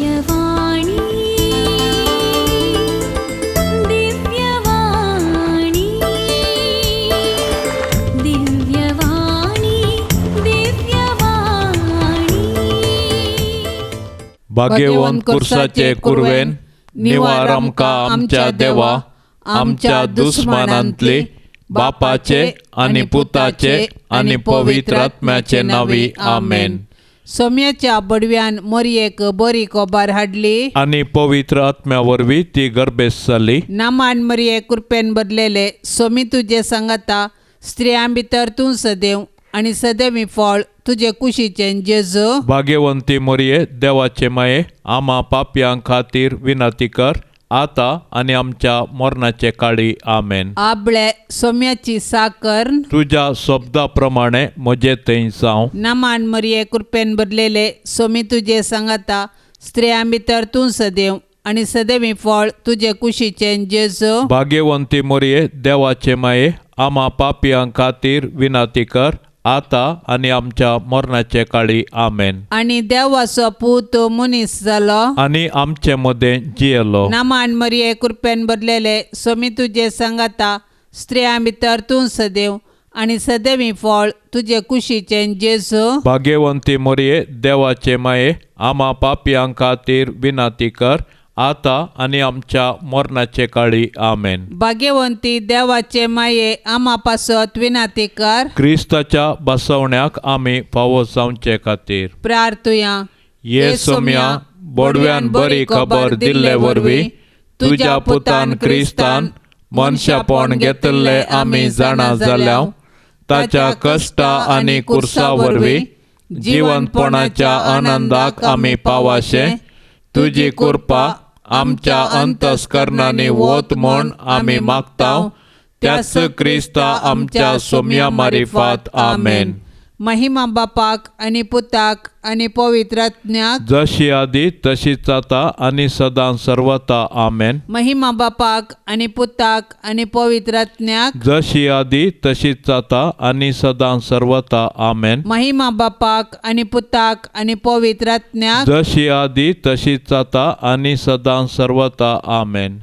दिव्यवाणी दिव्यवाणी दिव्यवाणी दिव्यवाणी. भाग्यवंत कुर्साचे कुरवेन निवार आमकां आमच्या देवा आमच्या दुस्मानांतली बापाचे आनी पुताचे आनी पवित्र आत्म्याचे नांवी आमेन. सोम्याच्या बडव्यान मोरयेक बरी कोबार हाडली आनी पवित्र आत्म्या वरवीं ती गर्भेस्त जाली. नामान मरये कृपेन बदलेले सोमी तुजे सांगाता, स्त्रियां भितर तूं सदैव आनी सदैवी फळ तुजे कुशीचें जेजू. भाग्यवंती मोरये देवाचे माये आमा पापयां खातीर विनंती कर आतां आनी आमच्या मरणाचे काळी आमेन. आबळे सोम्याची साकर तुज्या शब्दा प्रमाणे म्हजे थंय जावं. नामान मरये कृपेन बदलेले सोमी तुजे सांगाता, स्त्रियां भितर तूं सदैव आनी सदैवी फळ तुजे कुशीचें जेजू. भाग्यवंती मोरये देवाचे माये आमा पापयां खातीर विनंती कर आतां आनी आमच्या मरणाचे काळी आमेन. आनी देवाचो पूत मनीस जालो आनी आमचे मदें जियेलो. नामान मरये कृपेन बदलेले सोमी तुजे सांगाता, स्त्रियां भितर तूं सदैव आनी सदैवी फळ तुजे कुशीचें जेजू. भाग्यवंती मोरये देवाचे माये आमा पापयां खातीर विनंती कर आतां आनी आमच्या मरणाचे काळी आमेन. भाग्यवंती देवाचे माये आमा पासत विनंती कर. क्रिस्ताच्या बसवण्याक आमी फावो जावचे खातीर प्रार्थुया. ये सोम्या बोडव्यान बरी खबर दिल्ले वरवीं तुज्या पुतान क्रिस्तान मनशापण घेतिल्लें आमी जाणा जाल्या ताच्या कश्टा आनी कुर्सा वरवीं जिवंतपणाच्या आनंदाक आमी पावाशे तुजी कृपा आमच्या अंतस्करणांनी वत म्हूण आमी मागता त्याच क्रिस्ता आमच्या सोम्या मारिफात आमेन. महिमा बापाक आनी पुताक आनी पवित्र आत्म्याक, जशी आदी तशीच आतां आनी सदां सर्वता आमेन. महिमा बापाक आनी पुताक आनी पवित्र आत्म्याक, जशी आदी तशीच आतां आनी सदां सर्वता आमेन. महिमा बापाक आनी पुताक आनी पवित्र आत्म्याक, जशी आदी तशीच आतां आनी सदां सर्वता आमेन.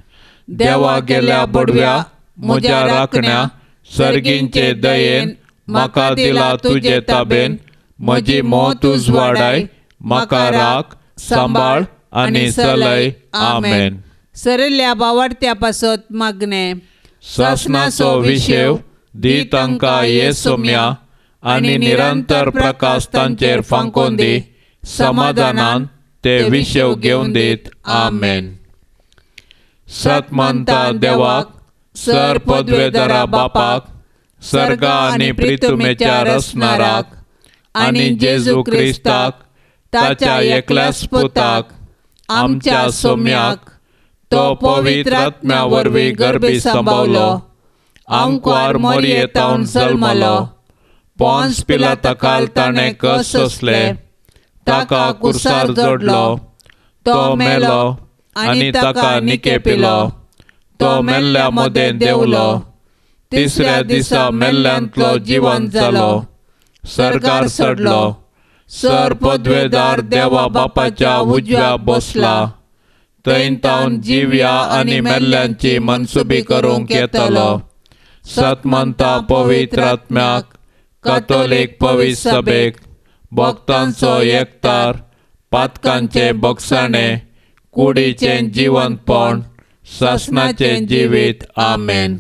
देवा गेल्या बडव्या म्हज्या राखण्या सर्गींचे दयेन म्हाका दिला तुजे ताबेन म्हजी मौत उजवाडाय म्हाका राख सांबाळ आनी चलय आमेन. सरल्या बावडत्या पासत मागणे. सासणाचो विशेव दी तांकां ये सोम्या आनी निरंतर प्रकाश तांचेर फांकोवन दी समाधानान ते विशेव घेवन दीत आमेन. सत मानता देवाक सर पदवेदारा बापाक सर्गा आनी प्रितुमेच्या रचणाराक आनी जेजू क्रिस्ताक ताच्या एकल्याच पुताक आमच्या सोम्याक तो पवित्र आत्म्या वरवीं गर्भी सांबावलो आंकवार मोरयेतावन जल्मलो पोन्स पिलाता ताणें कस सोंसले ताका कुर्सार जोडलो तो मेलो आनी ताका निकेपिलो तो मेल्ल्या मदें देंवलो तिसऱ्या दिसा मेल्ल्यांतलो जिवन जालो सर्गार चडलो सर पदवेदार देवा बापाच्या उजव्या बसला थंय तावन जिव्या आनी मेल्ल्यांची मनसुबी करूंक येतलो. सतमंता पवित्र आत्म्याक कातोलीक पवित्र सभेक भक्तांचो एकतार पातकांचे बक्षाणे कुडीचें जिवंतपण सासणाचें जिवीत आमेन.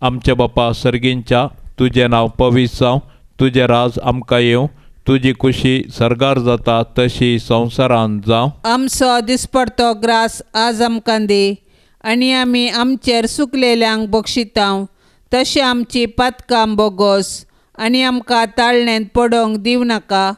आमच्या बापा सर्गींच्या तुजें नांव पवित्र जावं, तुजें राज आमकां येवं, तुजी खुशी सर्गार जाता तशी संवसारांत जावं. आमचो दिसपडतो ग्रास आज आमकां दी आनी आमी आमचेर सुकलेल्यांक बक्षितांव तशें आमची पातकां बोगोस आनी आमकां ताळणेंत पडोवंक दिवं नाका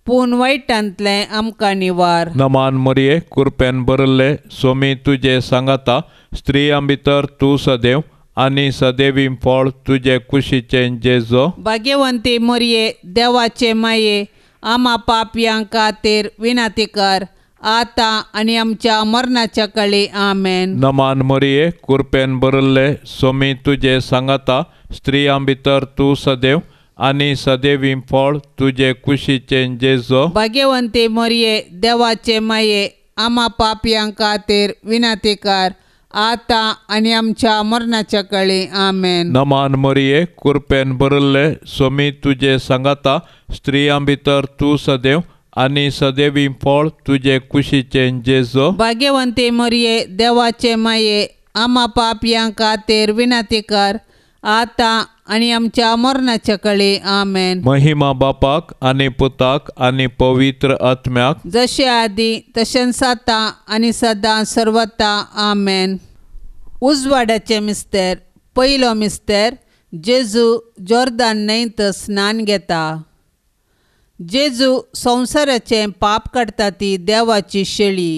पूण वायटांतलें आमकां निवार. नमान मरये कुरपेन भरिल्ले सोमी तुजे सांगाता स्त्रियां भितर तूं सदैव आनी सदैवी फळ तुजे कुशीचें जेजो. भाग्यवंती मरये देवाचे माये आमा पापयां खातीर विनंती कर आतां आनी आमच्या मरणाच्या काळी आमेन. नमान मरये कुरपेन भरिल्ले सोमी तुजे सांगाता स्त्रियां भितर तूं सदैव आनी सदैवी फळ तुजे कुशीचें जेजो. भाग्यवंती मरये देवाचे माये आमा पापयां खातीर विनंती कर आतां आनी आमच्या मरणाच्या कळी. आमेन. नमान मरिये, कृपेन भरिल्ले, स्वामी तुजे सांगाता, स्त्रियां भितर तूं सदैव आनी सदैवी फळ तुजे कुशीचें जेजू. भाग्यवंती मरिये, देवाचे माये, आमा पापयां खातीर विनंती कर आतां आनी आमच्या मरणाच्या कळी. आमेन. महिमा बापाक आनी पुताक आनी पवित्र आत्म्याक, जशे आदी तशेंच आतां आनी सदां सर्वता. आमेन. उजवाडाचे मिस्तेर. पयलो मिस्तेर, जेजू जोर्दान न्हंयत स्नान घेता. जेजू संवसाराचें पाप काडटा ती देवाची शेळी.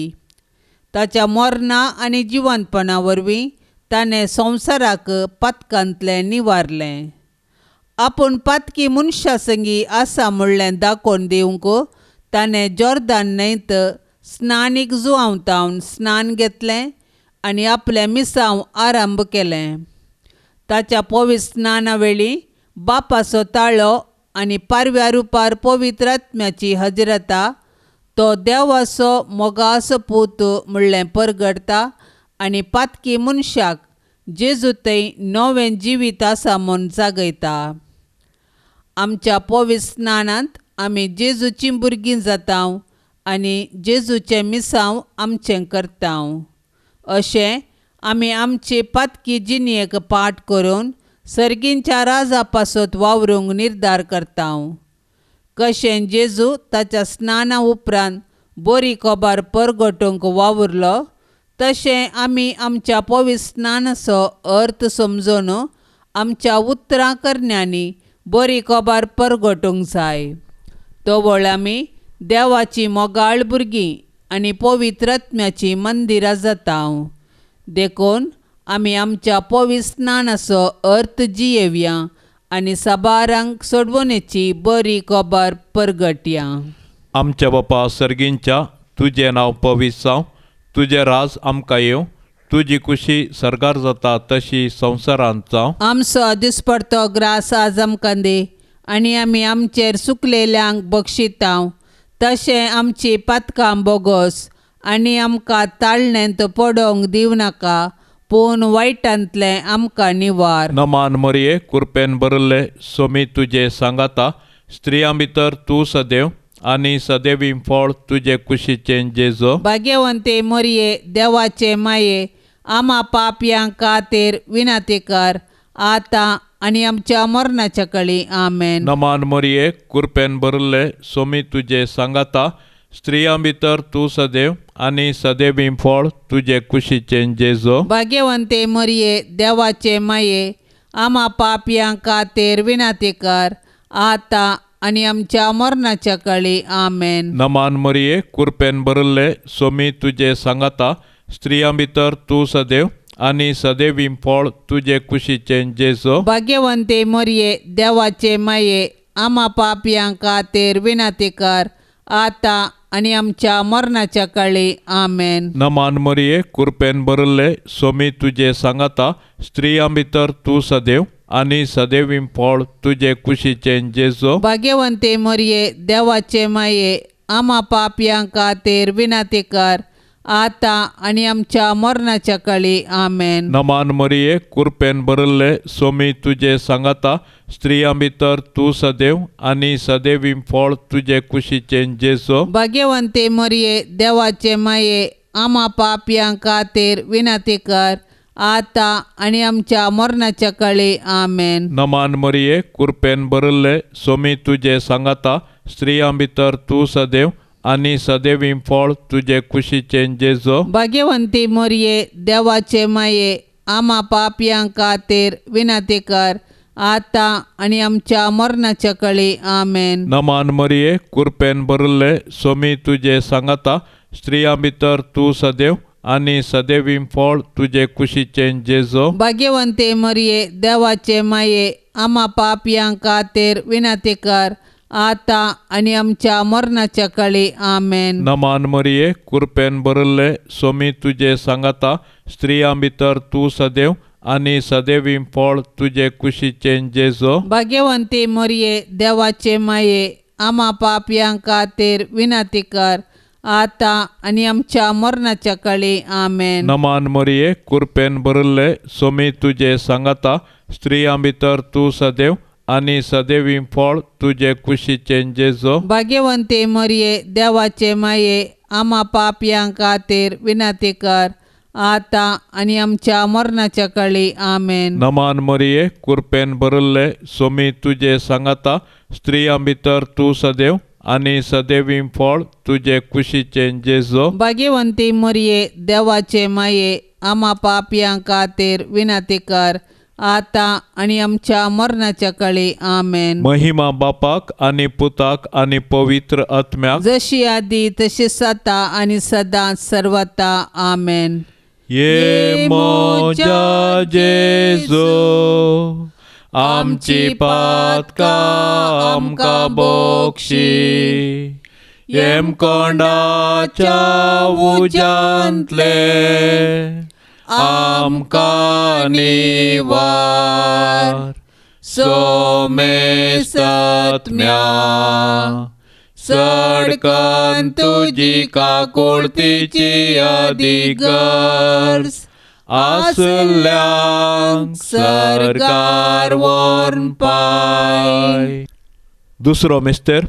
ताच्या मरणा आनी जिवंतपणा वरवीं ताणें संवसाराक पातकांतलें निवारलें. आपूण पातकी मनशा संगी आसा म्हणलें दाखोवन दिवंक ताणें जोर्दान न्हंयत स्नानीक जुआंवतावन स्नान घेतलें आनी आपलें मिसांव आरंभ केलें. ताच्या पवित्र स्नाना वेळी बापाचो ताळो आनी पारव्या रुपार पवित्र आत्म्याची हजरता तो देवाचो मोगाचो पूत म्हणलें परगडटा आनी पातकी मनशाक जेजू थंय नवें जिवीत आसा म्हूण जागयता. आमच्या पवित्र स्नानांत आमी जेजूचीं भुरगीं जाता आनी जेजूचें मिसांव आमचें करता. अशें आमी आमचे पातकी जिणेक पाठ करून सर्गींच्या राजा पासत वावरूंक निर्धार करता. कशें जेजू ताच्या स्नाना उपरांत बरी खबर परगटूंक वावुरलो तशें आमी आमच्या पवित्र स्नानाचो अर्थ समजून आमच्या उतरां करण्यांनी बरी खबर परगटूंक जाय. तवळ आमी देवाची मोगाळ भुरगीं आनी पवित्र आत्म्याचीं मंदिरां जाता. देखून आमी आमच्या पवित्र स्नानाचो अर्थ जियेवया आनी साबारांक सोडवणेची बरी खबर परगटया. आमच्या बापा सर्गींच्या, तुजें नांव पवित्र जावं, तुजें राज आमकां येवं, तुजी कुशी सर्गार जाता तशी संवसारांत जावं. आमचो दिसपडतो ग्रास आज आमकां दी आनी आमी आमचेर सुकलेल्यांक बक्षिता तशें आमची पातकां बोगोस आनी आमकां ताळणेंत पडोवंक दिवं नाका, पूण वायटांतलें आमकां निवार. नमान मरिये, कृपेन भरिल्ले, स्वामी तुजे सांगाता, स्त्रियां भितर तूं सदैव आनी सदैवी फळ तुजे कुशीचें जेजू. भाग्यवंती मरिये, देवाचे माये, आमा पापयां खातीर विनंती कर आतां आनी आमच्या मरणाच्या कळी. आमेन. नमान मरिये, कृपेन भरिल्ले, स्वामी तुजे सांगाता, स्त्रियां भितर तूं सदैव आनी सदैवी फळ तुजे कुशीचें जेजू. भाग्यवंती मरिये, देवाचे माये, आमा पापयां खातीर विनंती कर आतां आनी आमच्या मरणाच्या कळी. आमेन. नमान मरिये, कृपेन भरिल्ले, स्वामी तुजे सांगाता, स्त्रियां भितर तूं सदैव आनी सदैवी फळ तुजे कुशीचें जेजू. भाग्यवंती मरिये, देवाचे माये, आमा पापयां खातीर विनंती कर आतां आनी आमच्या मरणाच्या कळी. आमेन. नमान मरिये, कृपेन भरिल्ले, स्वामी तुजे सांगाता, स्त्रियां भितर तूं सदैव आनी सदैवी फळ तुजे कुशीचें जेजू. भाग्यवंती मरिये, देवाचे माये, आमा पापयां खातीर विनंती कर आतां आनी आमच्या मरणाच्या कळी. आमेन. नमान मरिये, कृपेन भरिल्ले, स्वामी तुजे सांगाता, स्त्रियां भितर तूं सदैव आनी सदैवी फळ तुजे कुशीचें जेजू. भाग्यवंती मरिये, देवाचे माये, आमा पापयां खातीर विनंती कर आतां आनी आमच्या मरणाच्या कळी. आमेन. नमान मरिये, कृपेन भरिल्ले, स्वामी तुजे सांगाता, स्त्रियां भितर तूं सदैव आनी सदैवी फळ तुजे कुशीचें जेजू. भाग्यवंती मरिये, देवाचे माये, आमा पापयां खातीर विनंती कर आतां आनी आमच्या मरणाच्या कळी. आमेन. नमान मरिये, कृपेन भरिल्ले, स्वामी तुजे सांगाता, स्त्रियां भितर तूं सदैव आनी सदैवी फळ तुजे कुशीचें जेजू. भाग्यवंती मरिये, देवाचे माये, आमा पापयां खातीर विनंती कर आतां आनी आमच्या मरणाच्या कळी. आमेन. नमान मरिये, कृपेन भरिल्ले, स्वामी तुजे सांगाता, स्त्रियां भितर तूं सदैव आनी सदैवी फळ तुजे कुशीचें जेजू. भाग्यवंती मरिये, देवाचे माये, आमा पापयां खातीर विनंती कर आतां आनी आमच्या मरणाच्या काळी. आमेन. नमान मरिये, कुरपेन भरिल्ले, सोमी तुजे सांगाता, स्त्रियां भितर तूं सदैव आनी सदैवी फळ तुजे कुशीचें जेजो. भाग्यवंती मरिये, देवाचे माये, आमा पापयां खातीर विनंती कर, आतां आनी आमच्या मरणाच्या काळी. आमेन. नमान मरिये, कुरपेन भरिल्ले, सोमी तुजे सांगाता, स्त्रियां भितर तूं सदैव आनी सदैवी फळ तुजे कुशीचें जेजो. भाग्यवंती मरिये, देवाचे माये, आमा पापयां खातीर विनंती कर, आतां आनी आमच्या मरणाच्या काळी. आमेन. महिमा बापाक आनी पुताक आनी पवित्र आत्म्याक, जशी आदी तशी आतां आनी सदां सर्वता. आमेन. ये म्हज्या जेजू, आमची पातकां आमकां बक्षी, येमकोंडाच्या उज्यांतले आमकां निवार, सोमेस्तात्म्या सडकन तुजी काकुळतीची अधिगर्ज आसल्यांक सरकार व्हरून पाय. दुसरो मिस्तेर,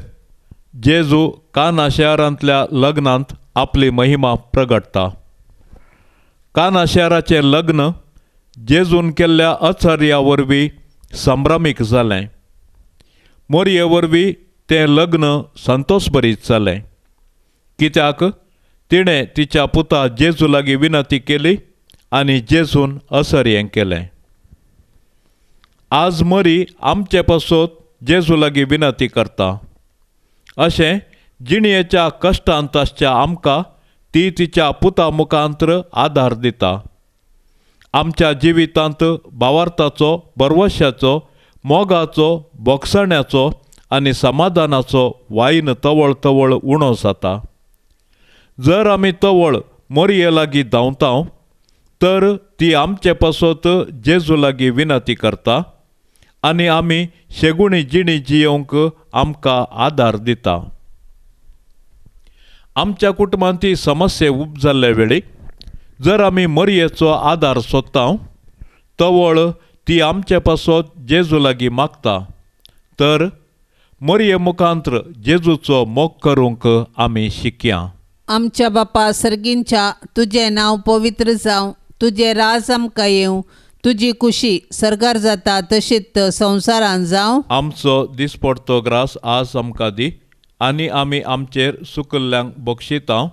जेजू काना शहरांतल्या लग्नांत आपली महिमा प्रगटता. काना शहराचें लग्न जेजून केल्ल्या अचर्या वरवीं संभ्रमीक जालें. मोरये वरवीं तें लग्न संतोषभरीत जालें, कित्याक तिणें तिच्या पुता जेजू लागीं विनंती केली आनी जेजून असर्यें केलें. आज मरी आमचे पासत जेजू लागीं विनंती करता. अशें जिणयेच्या कश्टांत आसच्या आमकां ती तिच्या पुता मुखांत्र आदार दिता. आमच्या जिवितांत भावार्थाचो, भरवशाचो, मोगाचो, बोगसण्याचो आनी समाधानाचो वायन तवळ तवळ उणो जाता. जर आमी तवळ मोरये लागीं धांवता तर ती आमचे पासत जेजू लागीं विनंती करता आनी आमी शेगुणी जिणी जियोवंक आमकां आदार दिता. आमच्या कुटुंबांत ती समस्या उब जाल्ले वेळी जर आमी मरयेचो आदार सोदता तवळ ती आमचे पासत जेजू लागीं मागता तर मरये मुखांत्र जेजूचो मोग करूंक आमी शिकया. आमच्या बापा सर्गींच्या, तुजें नांव पवित्र जावं, तुजें राज आमकां येवं, तुजी कुशी सर्गार जाता तशीच संवसारान जावं. आमचो दिसपडतो ग्रास आज आमकां दी आनी आमी आमचेर सुकल्ल्यांक बक्षिता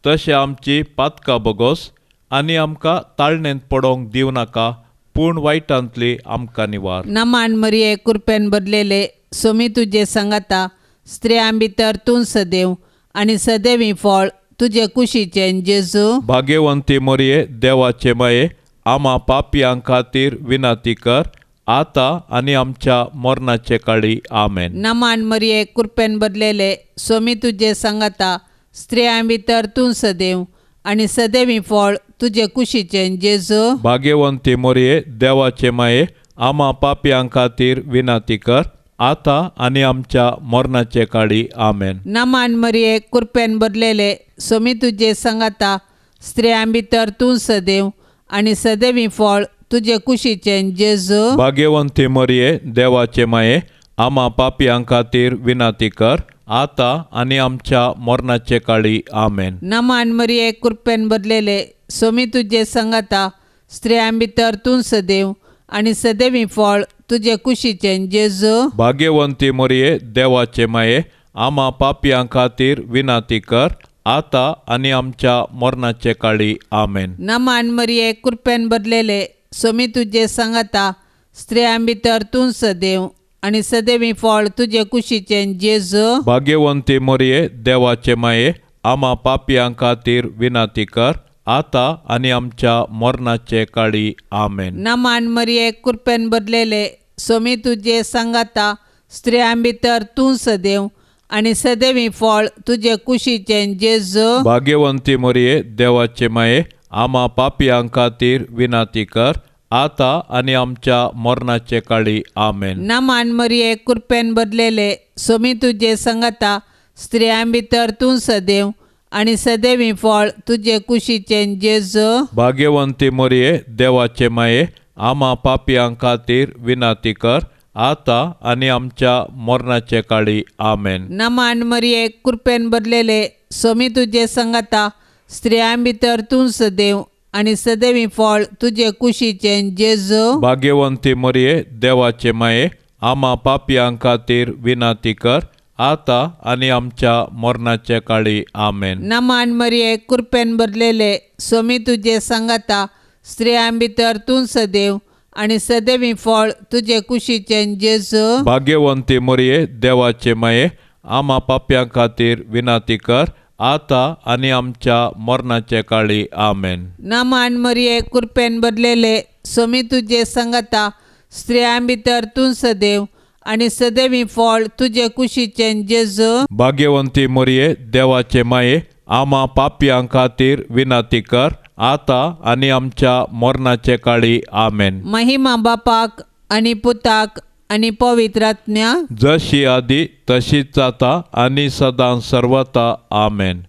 तशें आमची पातकां बगोस आनी आमकां ताळणेंत पडोवंक दिवं नाका, पूण वायटांतली आमकां निवार. नमान मरिये, कुरपेन बदलेले, सोमी तुजे सांगाता, स्त्रियां भितर तूं सदैव आनी सदैवी फळ तुजे कुशीचें जेजू. भाग्यवंती मरिये, देवाचे माये, आमा पापयां खातीर विनंती कर, आतां आनी आमच्या मरणाचे काळी. आमेन. नमान मरिये, कुरपेन बदलेले, सोमी तुजे सांगाता, स्त्रियां भितर तूं सदैव आनी सदैवी फळ तुजे कुशीचें जेजू. भाग्यवंती मरिये, देवाचे माये, आमा पापयां खातीर विनंती कर, आतां आनी आमच्या मरणाचे काळी. आमेन. नमान मरिये, कुरपेन बदलेले, सोमी तुजे सांगाता, स्त्रियां भितर तूं सदैव आनी सदैवी फळ तुजे कुशीचें जेजू. भाग्यवंती मरिये, देवाचे माये, आमा पापयां खातीर विनंती कर, आतां आनी आमच्या मरणाचे काळी. आमेन. नमान मरिये, कुरपेन बदलेले, सोमी तुजे सांगाता, स्त्रियां भितर तूं सदैव आनी सदैवी फळ तुजे कुशीचें जेजू. भाग्यवंती मरिये, देवाचे माये, आमा पापयां खातीर विनंती कर, आतां आनी आमच्या मरणाचे काळी. आमेन. नमान मरिये, कुरपेन बदलेले, सोमी तुजे सांगाता, स्त्रियां भितर तूं सदैव आनी सदैवी फळ तुजे कुशीचें जेजू. भाग्यवंती मरिये, देवाचे माये, आमा पापयां खातीर विनंती कर, आतां आनी आमच्या मरणाचे काळी. आमेन. नमान मरिये, कुरपेन बदलेले, सोमी तुजे सांगाता, स्त्रियां भितर तूं सदैव आनी सदैवी फळ तुजे कुशीचें जेजू. भाग्यवंती मरिये, देवाचे माये, आमा पापयां खातीर विनंती कर, आतां आनी आमच्या मरणाचे काळी. आमेन. नमान मरिये, कुरपेन बदलेले, सोमी तुजे सांगाता, स्त्रियां भितर तूं सदैव आनी सदैवी फळ तुजे कुशीचें जेजू. भाग्यवंती मरिये देवाचे माये, आमा पापयां खातीर विनंती कर आता आनी आमच्या मरणाचे काळी. आमेन. नमान मरिये, कृपेन भरलेले, स्वामी तुजे संगाता, स्त्रियां भितर तूं सदैव आनी सदैवी फळ तुजे कुशीचें जेजू. भाग्यवंती मरिये देवाचे माये, आमा पापयां खातीर विनंती कर आता आनी आमच्या मरणाचे काळी. आमेन. नमान मरिये, कृपेन भरलेले, स्वामी तुजे संगाता, स्त्रियां भितर तूं सदैव आनी सदैवी फळ तुजे कुशीचें जेजू. भाग्यवंती मरिये देवाचे माये, आमा पापयां खातीर विनंती कर आता आनी आमच्या मरणाचे काळी. आमेन. नमान मरिये, कृपेन भरलेले, स्वामी तुजे संगाता, स्त्रियां भितर तूं सदैव आनी सदैवी फळ तुजे कुशीचें जेजू. भाग्यवंती मरिये देवाचे माये, आमा पापयां खातीर विनंती कर आता आनी आमच्या मरणाचे काळी. आमेन. महिमा बापाक आनी पुताक आनी पवित्र आत्म्या, जशी आदी तशीच जाता आनी सदां सर्वता. आमेन.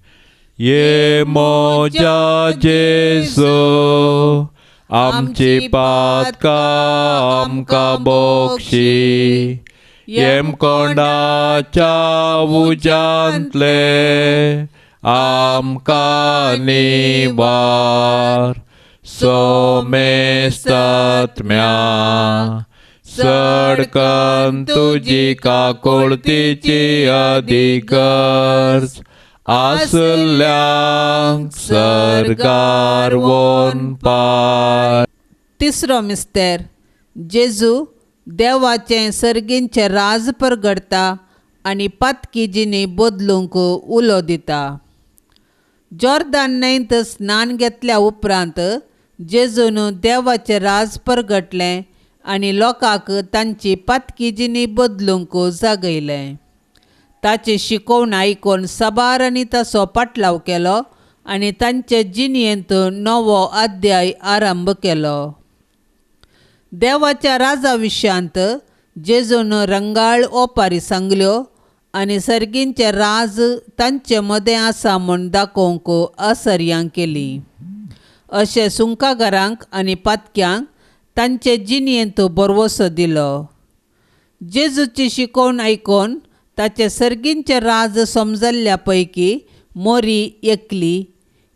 ये मोजा जेजू, आमची पातकां आमकां बक्षी, येमकोंडाच्या उज्यांतले आमकां निवार, सोमेस्तात्म्या सडकन तुजी काकोळतीची अधिगर्ज आसल्यांक सर्गार वोन पाय. तिसरो मिस्तेर, जेजू देवाचें सर्गींचें राज परगडटा आनी पातकी जिणी बदलूंक उलो दिता. जॉर्दान न्हंयत स्नान घेतल्या उपरांत जेजून देवाचें राज परगटलें आनी लोकांक तांची पातकी जिणी बदलूंक जागयलें. ताची शिकोवण आयकून साबारांनी ताचो पाटलाव केलो आनी तांचे जिणेंत नवो अध्याय आरंभ केलो. देवाच्या राजा विशयांत जेजून रंगाळ ओपारी सांगल्यो आनी सर्गींचें राज तांचे मदें आसा म्हूण दाखोवंक असर्यां केली. अशें सुंकागारांक आनी पातक्यांक तांचे जिणेंत भरवसो दिलो. जेजूची शिकोवण आयकून ताचें सर्गींचें राज समजल्ल्या पैकी मोरी एकली,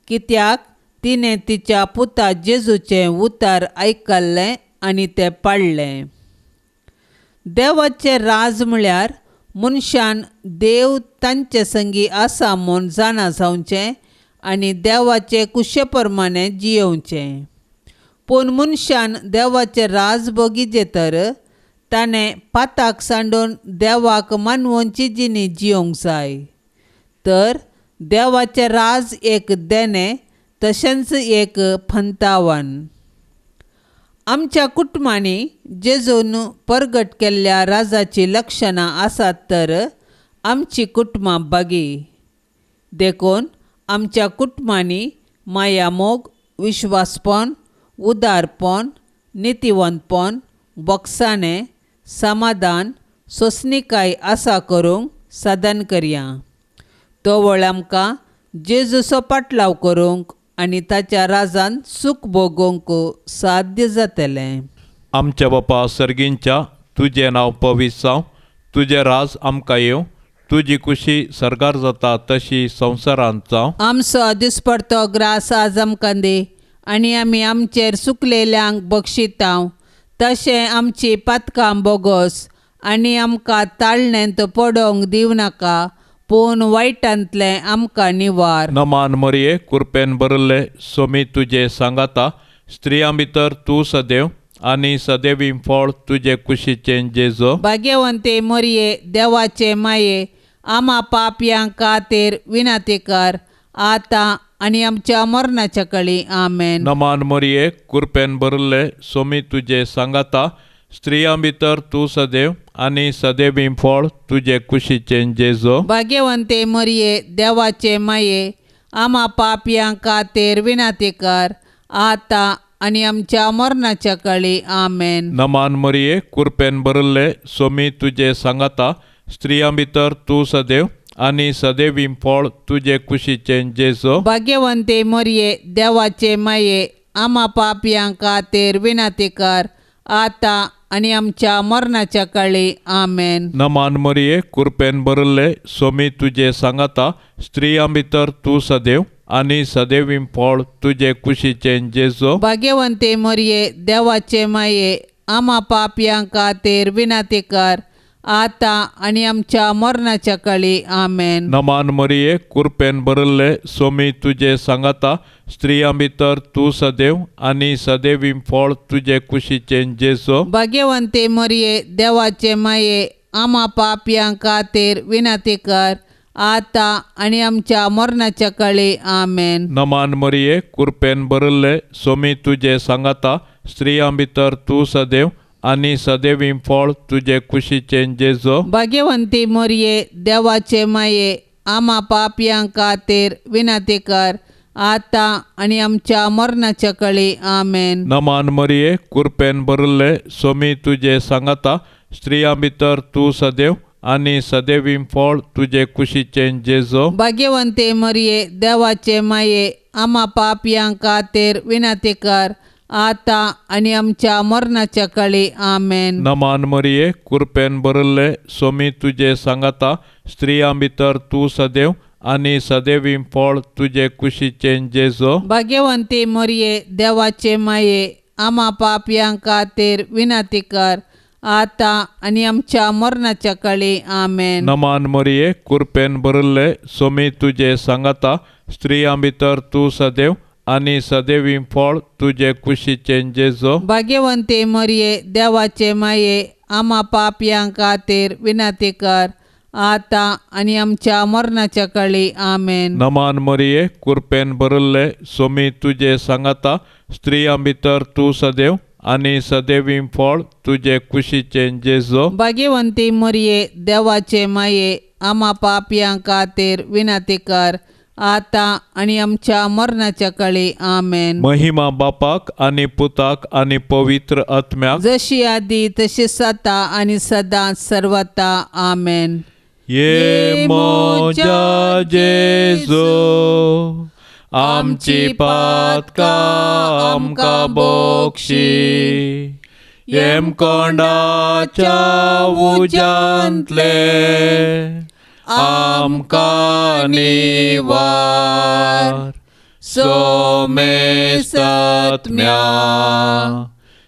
कित्याक तिणें तिच्या पुता जेजूचें उतर आयकल्लें आनी तें पाळ्ळें. देवाचें राज म्हळ्यार मनशान देव तांचे संगी आसा म्हूण जाणा जावचें आनी देवाचे कुशे प्रमाणे जियोवचें. पूण मनशान देवाचें राज बगीचें तर ताणें पाताक सांडून देवाक मानवोनची जिणी जियोंक जाय. तर देवाचें राज एक देणें तशेंच एक फंतावन. आमच्या कुटुंबांनी जेजून परगट केल्ल्या राजाचीं लक्षणां आसात तर आमची कुटुंबां बागी. देखून आमच्या कुटुंबांनी मायामोग, विश्वासपण, उदारपण, नितीवंतपण, बोगसाणें, समाधान, सोंसणीकाय आसा करूंक साधन करया. तवळ आमकां जेजूचो पाटलाव करूंक आनी ताच्या राजान सूख भोगोवंक साध्य जातलें. आमच्या बापा सर्गींच्या, तुजें नांव पवित्र जावं, तुजें राज आमकां येवं, तुजी कुशी सर्गार जाता तशी संवसारांत जावं. आमचो दिसपडतो ग्रास आज आमकां दी आनी आमी आमचेर सुकलेल्यांक बक्षितांव तशें आमची पातकां बोगोस आनी आमकां ताळणेंत पडोवंक दिवं नाका, पूण वायटांतलें आमकां निवार. नमान मरिये, कृपेन भरिल्ले, स्वामी तुजे सांगाता, स्त्रियां भितर तूं सदैव आनी सदैवी फळ तुजे कुशीचें जेजू. भाग्यवंते मरिये, देवाचे माये, आमा पापयां खातीर विनंती कर आतां आनी आमच्या मरणाच्या कळी. आमेन. नमान मरिये, कृपेन भरिल्ले, स्वामी तुजे सांगाता, स्त्रियां भितर तूं सदैव आनी सदैवी फळ तुजे कुशीचें जेजू. भाग्यवंते मरिये, देवाचे माये, आमा पापयां खातीर विनंती कर आतां आनी आमच्या मरणाच्या कळी. आमेन. नमान मरिये, कृपेन भरिल्ले, स्वामी तुजे सांगाता, स्त्रियां भितर तूं सदैव आनी सदैवी फळ तुजे कुशीचें जेजू. भाग्यवंते मरये देवाचे माये, आमा पापयां खातीर विनंती कर, आतां आनी आमच्या मरणाच्या काळी. आमेन. नमान मरिये, कृपेन भरिल्ले, सोमी तुजे सांगाता, स्त्रियां भितर तूं सदैव आनी सदैवी फळ तुजे कुशीचें जेजू. भाग्यवंते मरये देवाचे माये, आमा पापयां खातीर विनंती कर, आतां आनी आमच्या मरणाच्या काळी. आमेन. नमान मरिये, कृपेन भरिल्ले, सोमी तुजे सांगाता, स्त्रियां भितर तूं सदैव आनी सदैवी फळ तुजे कुशीचें जेजू. भाग्यवंते मरिये देवाचे माये, आमा पापयां खातीर विनंती कर, आतां आनी आमच्या मरणाच्या काळी. आमेन. नमान मरिये, कृपेन भरिल्ले, सोमी तुजे सांगाता, स्त्रियां भितर तूं सदैव आनी सदैवी फळ तुजे कुशीचें जेजू. भाग्यवंती मरिये देवाचे माये, आमा पापयां खातीर विनंती कर, आतां आनी आमच्या मरणाच्या काळी. आमेन. नमान मरिये, कृपेन भरिल्ले, सोमी तुजे सांगाता, स्त्रियां भितर तूं सदैव आनी सदैवी फळ तुजे कुशीचें जेजू. भाग्यवंते मरिये देवाचे माये, आमा पापयां खातीर विनंती कर, आतां आनी आमच्या मरणाच्या काळी. आमेन. नमान मरिये, कृपेन भरिल्ले, सोमी तुजे सांगाता, स्त्रियां भितर तूं सदैव आनी सदैवी फळ तुजे कुशीचें जेजू. भाग्यवंती मरिये देवाचे माये, आमा पापयां खातीर विनंती कर, आतां आनी आमच्या मरणाच्या काळी. आमेन. नमान मरिये, कृपेन भरिल्ले, सोमी तुजे सांगाता, स्त्रियां भितर तूं सदैव आनी सदैवी फळ तुजे कुशीचें जेजू. भाग्यवंती मरिये देवाचे माये, आमा पापयां खातीर विनंती कर, आतां आनी आमच्या मरणाच्या काळी. आमेन. नमान मरिये, कृपेन भरिल्ले, सोमी तुजे सांगाता, स्त्रियां भितर तूं सदैव आनी सदैवी फळ तुजे कुशीचें जेजू. भाग्यवंती मरिये देवाचे माये, आमा पापयां खातीर विनंती कर, आतां आनी आमच्या मरणाच्या काळी. आमेन. महिमा बापाक आनी पुताक आनी पवित्र आत्म्याक, जशी आदी तशी सता आनी सदां सर्वता. आमेन. ये म्हज्या जेजू, आमची पातकां आमकां बक्षी, येमकोंडाच्या उज्यांतले आमकां निवार, सोमेसात्म्या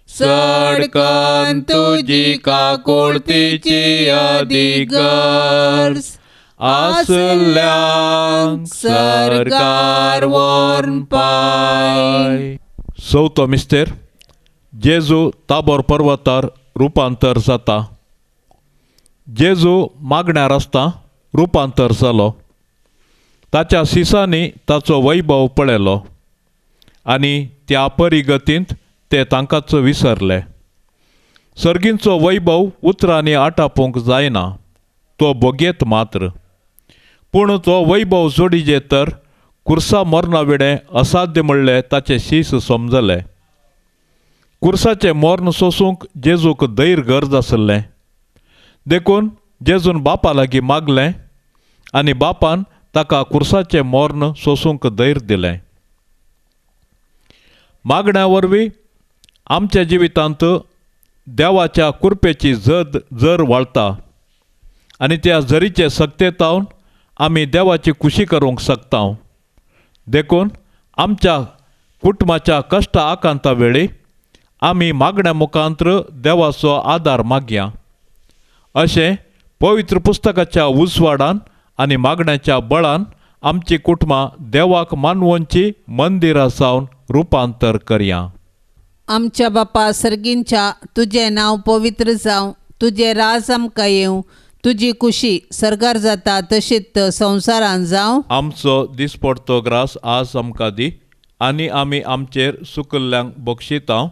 सडकन तुजी काकुळतीची अधिगर्ज आसल्यांक सरकार व्हरून पाय. चवथो मिस्तेर, जेजू ताबोर पर्वतार रुपांतर जाता. जेजू मागण्यार आसता रुपांतर जालो. ताच्या सिसांनी ताचो वैभव पळयलो आनी त्या परिगतींत ते तांकांच विसरले. सर्गींचो वैभव उतरांनी आटापूंक जायना, तो भोगयेत मात्र. पूण तो वैभव जोडीजे तर कुर्सा मरणा विणें असाध्य म्हणलें ताचें शीस समजलें. कुर्साचें मर्ण सोसूंक जेजूक धैर्य गरज आसलें. देखून जेजून बापा लागीं मागलें आनी बापान ताका कुर्साचें मर्ण सोसूंक धैर्य दिलें. मागण्या वरवीं आमच्या जिवितांत देवाच्या कृपेची जर वाळटा आनी त्या जरीचे सक्तेतावन आमी देवाची खुशी करूंक शकता. देखून आमच्या कुटुंबाच्या कश्ट आकांता वेळी आमी मागण्या मुखांत्र देवाचो आदार मागया. अशें पवित्र पुस्तकाच्या उजवाडान आनी मागण्याच्या बळान आमची कुटुंबां देवाक मानवोनची मंदिरां जावन रुपांतर करया. आमच्या बापा सर्गींच्या, तुजें नांव पवित्र जावं, तुजें राज आमकां येवं, तुजी खुशी सर्गार जाता तशीच संवसारान जावं. आमचो दिसपडतो ग्रास आज आमकां दी आनी आमी आमचेर सुकल्ल्यांक बक्षिता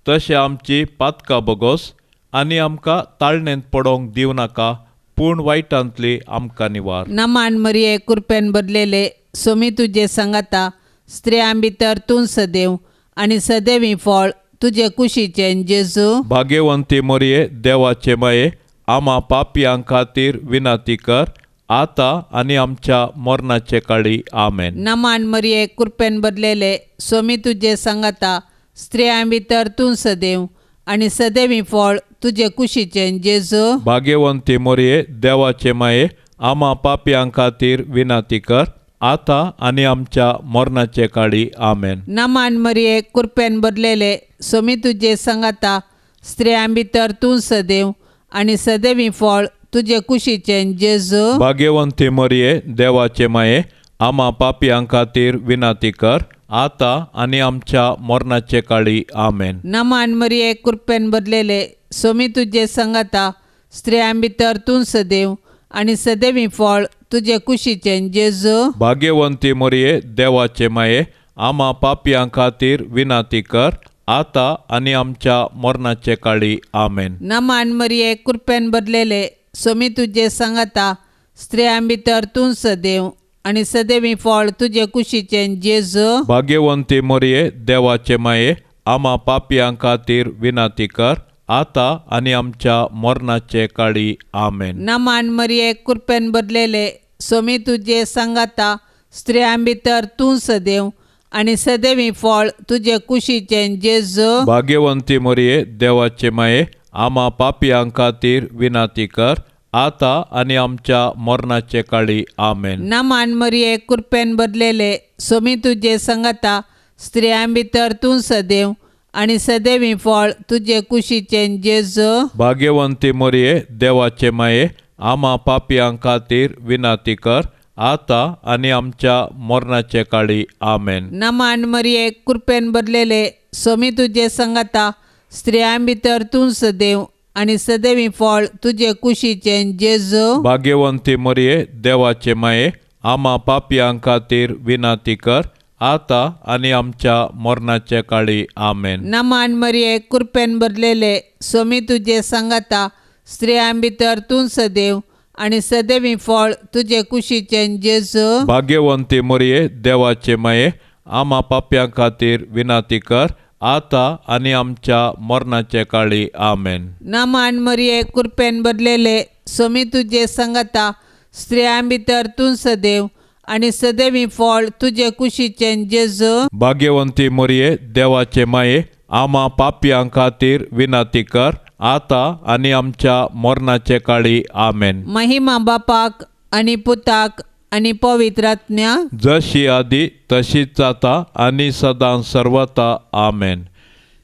तशें आमची पातकां बगोस आनी आमकां ताळणेंत पडोवंक दिवं नाका, पूण वायटांतली आमकां निवार. नमान मरिये, कृपेन बदलेले, सोमी तुजे सांगाता, स्त्रियां भितर तूं सदैव आनी सदैवी फळ तुजे कुशीचें जेजू. भाग्यवंती मरिये, देवाचे माये, आमा पापयां खातीर विनंती कर, आतां आनी आमच्या मरणाचे काळी. आमेन. नमान मरिये, कृपेन भरलेले, स्वामी तुजे सांगाता, स्त्रियां भितर तूं सदैव आनी सदैवी फळ तुजे कुशीचें जेजू. भाग्यवंती मोरये, देवाचे माये, आमा पापयां खातीर विनंती कर, आतां आनी आमच्या मरणाचे काळी. आमेन. नमान मरिये, कृपेन भरलेले, स्वामी तुजे सांगाता, स्त्रियां भितर तूं सदैव आनी सदैवी फळ तुजे कुशीचें जेजू. भाग्यवंती मरिये, देवाचे माये, आमा पापयां खातीर विनंती कर, आतां आनी आमच्या मरणाचे काळी. आमेन. नमान मरिये, कृपेन भरलेले, स्वामी तुजे सांगाता, स्त्रियां भितर तूं सदैव आनी सदैवी फळ तुजे कुशीचें जेजू. भाग्यवंती मरिये, देवाचे माये, आमा पापयां खातीर विनंती कर, आतां आनी आमच्या मरणाचे काळी. आमेन. नमान मरिये, कृपेन भरलेले, स्वामी तुजे सांगाता, स्त्रियां भितर तूं सदैव आनी सदैवी फळ तुजे कुशीचें जेजू. भाग्यवंती मरिये, देवाचे माये, आमा पापयां खातीर विनंती कर, आतां आनी आमच्या मरणाचे काळी. आमेन. नमान मरिये, कृपेन भरलेले, स्वामी तुजे सांगाता, स्त्रियां भितर तूं सदैव आनी सदैवी फळ तुजे कुशीचें जेजू. भाग्यवंती मरिये, देवाचे माये, आमा पापयां खातीर विनंती कर, आतां आनी आमच्या मरणाचे काळी. आमेन. नमान मरिये, कृपेन भरलेले, स्वामी तुजे सांगाता, स्त्रियां भितर तूं सदैव आनी सदैवी फळ तुजे कुशीचें जेजू. भाग्यवंती मरिये, देवाचे माये, आमा पापयां खातीर विनंती कर, आतां आनी आमच्या मरणाचे काळी. आमेन. नमान मरिये, कृपेन भरलेले, स्वामी तुजे सांगाता, स्त्रियां भितर तूं सदैव आनी सदैवी फळ तुजे कुशीचें जेजू. भाग्यवंती मरिये, देवाचे माये, आमा पापयां खातीर विनंती कर, आतां आनी आमच्या मरणाचे काळी. आमेन. नमान मरिये, कृपेन भरलेले, स्वामी तुजे सांगाता, स्त्रियां भितर तूं सदैव आनी सदैवी फळ तुजे कुशीचें जेजू. भाग्यवंती मरिये, देवाचे माये, आमा पापयां खातीर विनंती कर, आतां आनी आमच्या मरणाचे काळी. आमेन. नमान मरिये, कृपेन भरलेले, स्वामी तुजे सांगाता, स्त्रियां भितर तूं सदैव आनी सदैवी फळ तुजे कुशीचें जेजू. भाग्यवंती मरिये, देवाचे माये, आमा पापयां खातीर विनंती कर, आतां आनी आमच्या मरणाचे काळी. आमेन. महिमा बापाक आनी पुताक आनी पवित्र आत्म्या, जशी आदी तशीच जाता आनी सदां सर्वता. आमेन.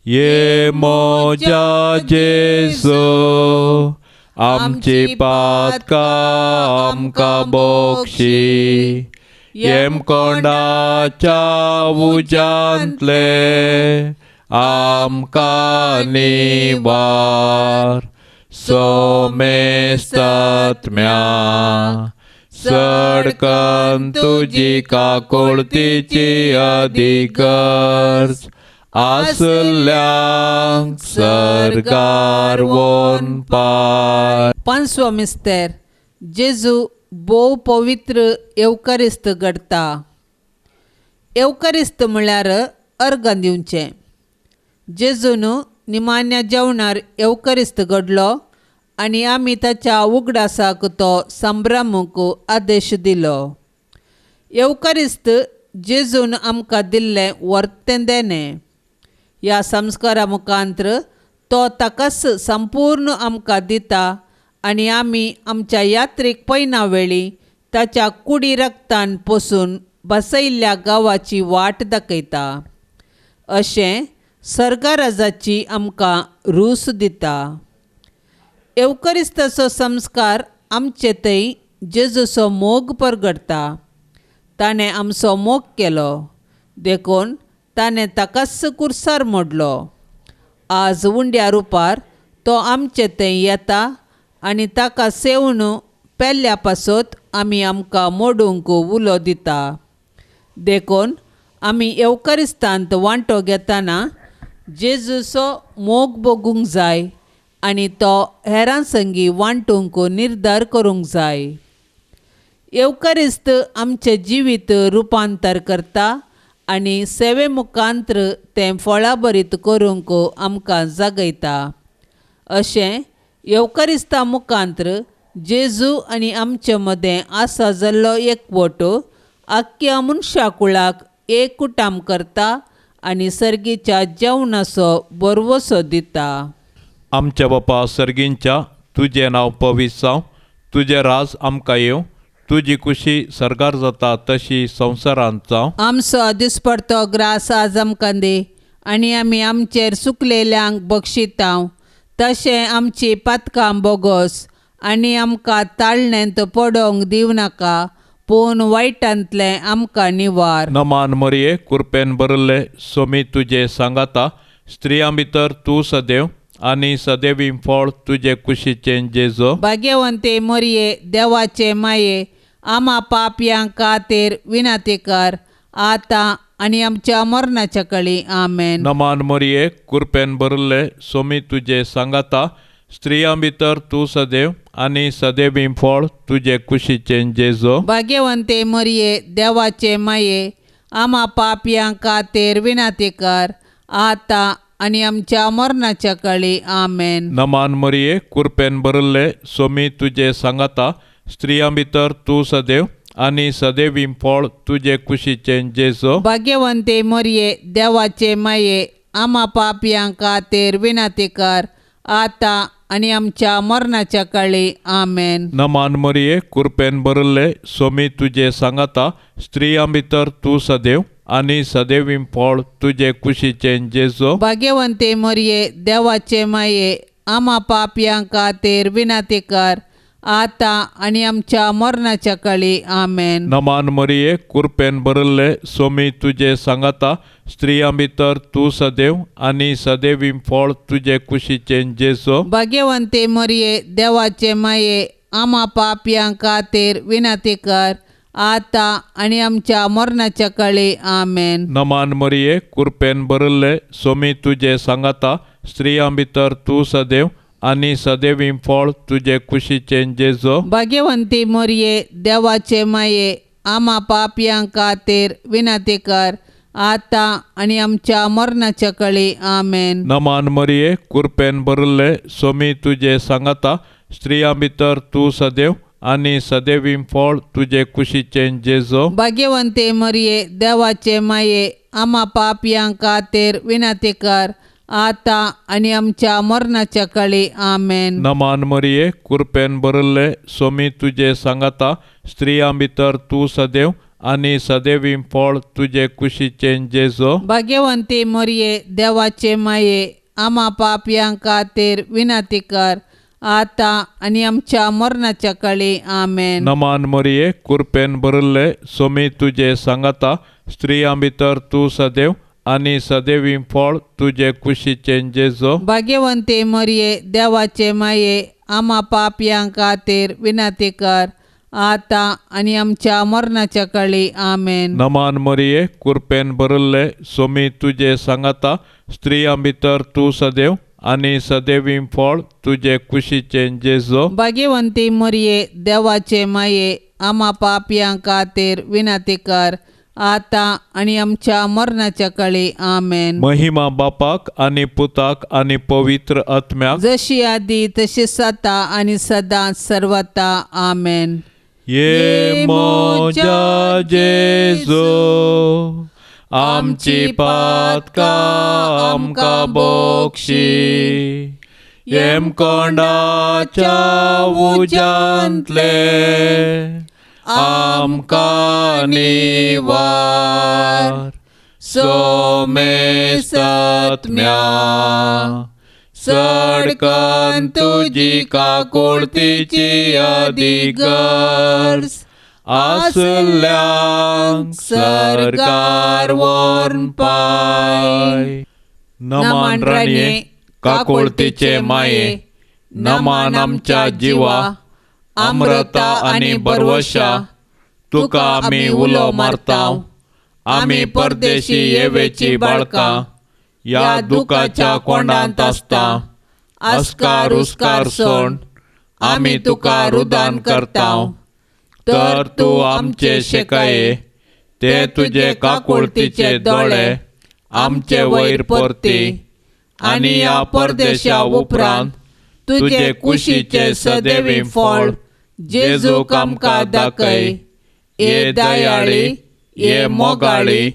ये मोजा जेजू, आमची पातकां आमकां बक्षी, येमकोंडाच्या उज्यांतले आमकां निवार, सोमेस्तात्म्या सडकन तुजी काकोळतीची अधिगर्ज आसल्यांक सर्गार वोन पाय. पांचवो मिस्तेर, जेजू भोव पवित्र येवकारिस्त घडता. येवकारिस्त म्हळ्यार अर्गां दिवचें. जेजून निमाण्या जेवणार येवकारिस्त घडलो आनी आमी ताच्या उगडासाक तो संभ्रमूंक आदेश दिलो. येवकारिस्त जेजून आमकां दिल्लें वर्तें देणें. ह्या संस्कारा मुखांत्र तो ताकाच संपूर्ण आमकां दिता आनी आमी आमच्या यात्रेक पयना वेळी ताच्या कुडी रक्तान पोसून बसयल्ल्या गांवाची वाट दाखयता. अशें सर्गाराजाची आमकां रूस दिता. येवकरिस्ताचो संस्कार आमचे थंय जेजूचो मोग परगडटा. ताणें आमचो मोग केलो देखून ताणें ताकाच कुर्सार मोडलो. आज उंड्या रुपार तो आमचे थंय येता आनी ताका सेवन पेल्ल्या पासत आमी आमकां मोडूंक उलो दिता. देखून आमी येवकरिस्तांत वांटो घेतना जेजूचो मोग भोगूंक जाय आनी तो हेरां संगी वांटूंक निर्धार करूंक जाय. येवकरिस्त आमचें जिवीत रुपांतर करता आनी सेवे मुखांत्र तें फळाभरीत करूंक आमकां जागयता. अशें येवकरिस्ता मुखांत्र जेजू आनी आमचे मदें आसा जाल्लो एकवट आख्ख्या मनशाकुळाक एकूटाम करता आनी सर्गीच्या जेवणाचो बरवसो दिता. आमच्या बापा सर्गींच्या, तुजें नांव पवित्र जावं, तुजें राज आमकां येवं, तुजी कुशी सर्गार जाता तशी संवसारांत जावं. आमचो दिसपडतो ग्रास आज आमकां दी आनी आमी आमचेर सुकलेल्यांक बक्षितांव तशें आमची पातकां बोगोस आनी आमकां ताळणेंत पडोवंक दिवं नाका पूण वायटांतलें आमकां निवार. नमान मरये, कृपेन भरिल्ले, सोमी तुजे सांगाता, स्त्रियां भितर तूं सदैव आनी सदैवी फळ तुजे कुशीचें जेजो. भाग्यवंते मरये, देवाचे माये, आमा पापयां खातीर विनंती कर आतां आनी आमच्या मरणाच्या कळी. आमेन. नमान मरये, कृपेन भरिल्ले, सोमी तुजे सांगाता, स्त्रियां भितर तूं सदैव आनी सदैवी फळ तुजे कुशीचें जेजो. भाग्यवंते मरये, देवाचे माये, आमा पापयां खातीर विनंती कर आतां आनी आमच्या मरणाच्या कळी. आमेन. नमान मरये, कृपेन भरिल्ले, सोमी तुजे सांगाता, स्त्रियां भितर तूं सदैव आनी सदैवी फळ तुजे कुशीचें जेजो. भाग्यवंते मरये, देवाचे माये, आमा पापयां खातीर विनंती कर आतां आनी आमच्या मरणाच्या कळी. आमेन. नमान मरये, कृपेन भरिल्ले, सोमी तुजे सांगाता, स्त्रियां भितर तूं सदैव आनी सदैवी फळ तुजे कुशीचें जेजो. भाग्यवंते मरये, देवाचे माये, आमा पापयां खातीर विनंती कर आतां आनी आमच्या मरणाच्या कळी. आमेन. नमान मरये, कृपेन भरिल्ले, सोमी तुजे सांगाता, स्त्रियां भितर तूं सदैव आनी सदैवी फळ तुजे कुशीचें जेजो. भाग्यवंते मरये, देवाचे माये, आमा पापयां खातीर विनंती कर आतां आनी आमच्या मरणाच्या कळी. आमेन. नमान मरये, कृपेन भरिल्ले, सोमी तुजे सांगाता, स्त्रियां भितर तूं सदैव आनी सदैवी फळ तुजे कुशीचें जेजो. भाग्यवंती मरये, देवाचे माये, आमा पापयां खातीर विनंती कर आतां आनी आमच्या मरणाच्या कळी. आमेन. नमान मरये, कृपेन भरिल्ले, सोमी तुजे सांगाता, स्त्रियां भितर तूं सदैव आनी सदैवी फळ तुजे कुशीचें जेजो. भाग्यवंते मरये, देवाचे माये, आमा पापयां खातीर विनंती कर आतां आनी आमच्या मरणाच्या कळी. आमेन. नमान मरये, कृपेन भरिल्ले, सोमी तुजे सांगाता, स्त्रियां भितर तूं सदैव आनी सदैवी फळ तुजे कुशीचें जेजो. भाग्यवंती मरये, देवाचे माये, आमा पापयां खातीर विनंती कर आतां आनी आमच्या मरणाच्या कळी. आमेन. नमान मरये, कृपेन भरिल्ले, सोमी तुजे सांगाता, स्त्रियां भितर तूं सदैव आनी सदैवी फळ तुजे कुशीचें जेजो. भाग्यवंते मरये, देवाचे माये, आमा पापयां खातीर विनंती कर आतां आनी आमच्या मरणाच्या कळी. आमेन. नमान मरये, कृपेन भरिल्ले, सोमी तुजे सांगाता, स्त्रियां भितर तूं सदैव आनी सदैवी फळ तुजे कुशीचें जेजो. भाग्यवंती मरये, देवाचे माये, आमा पापयां खातीर विनंती कर आतां आनी आमच्या मरणाच्या कळी. आमेन. महिमा बापाक आनी पुताक आनी पवित्र आत्म्याक, जशी आदी तशी सता आनी सदां सर्वता. आमेन. ये म्हज्या जेजू, आमची पातकां आमकां बक्षी, येमकोंडाच्या उज्यांतले आमकां निवार, सोमेसत्म्या सडकन तुजी काकुळतीची अधिगर्ज आसल्यांक सरकार व्हरून पाय. नमान राणये, काकुळतीचे माये, नमान आमच्या जिवा, अमृता आनी बरवशा, तुका आमी उलो मारता, आमी परदेशी येवेची बाळकां, ह्या दुखाच्या कोंडांत आसता, अस्कार उस्कार सोण आमी तुका रुदान करता, तर तूं आमचे शेकाये, ते तुजे काकुळतीचे दोळे आमचे वयर परती, आनी ह्या परदेशा उपरांत तुजे कुशीचे सदैवी फळ जेजूक आमकां दाखय. ये दयाळी, ये मोगाळी,